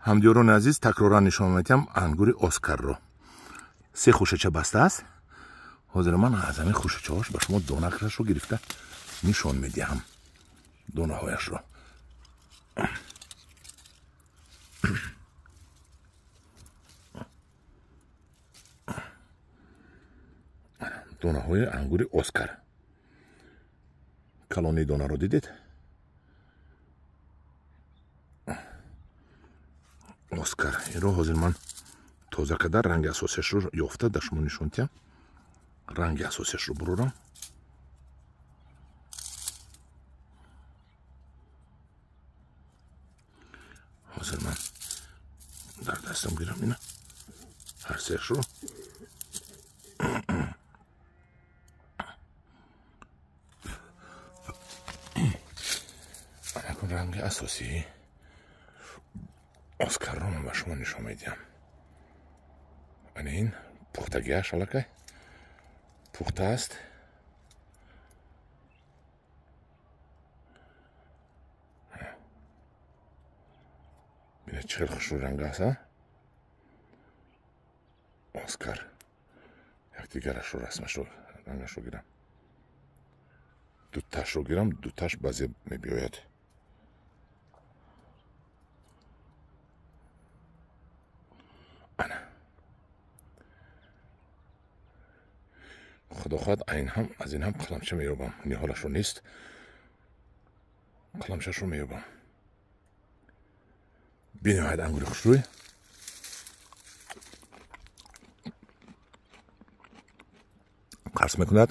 Ҳамдиёрони азиз, такроран нишон медиҳам ангури Оскарро. Се хушача баста аст. Ҳозир ман аз ҳамин хушачаҳош ба шумо донакашро гирифта нишон медиҳам. Донаҳояшро. Донаҳои ангури Оскар. Калони донаро дидед? Оскар. Инро ҳозир ман тоза карда ранги асосияшро ёфта дар шумо нишон диҳам. Ранги асосияшро бурорам. Ҳозир ман дар дастам гирам ина ҳар сеашро. Анакун ранги асосии Оскарро ман ба шумо нишон медиҳам. Ана ин пухтагиаш аллакай пухта аст. Бинед чӣ хел хушрӯ ранг аст, а? Оскар. Якдигарашро расмашро рангашро гирам. Дуташро гирам, дуташ баъзе мебиёяд. Ана. Худо хоҳад аз ин ҳам қаламча меёбам. Ниҳолашро нест, қаламчашро меёбам. Бениҳоят ангури хушрӯй. Қарс мекунад,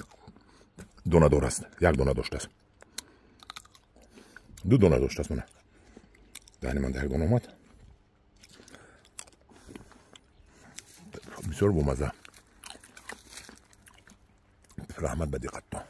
донадор аст. Як дона доштааст. Ду дона доштааст мана. Даҳни ман як дона омад. Бисёр бомазза. Раҳмат ба диққаттон.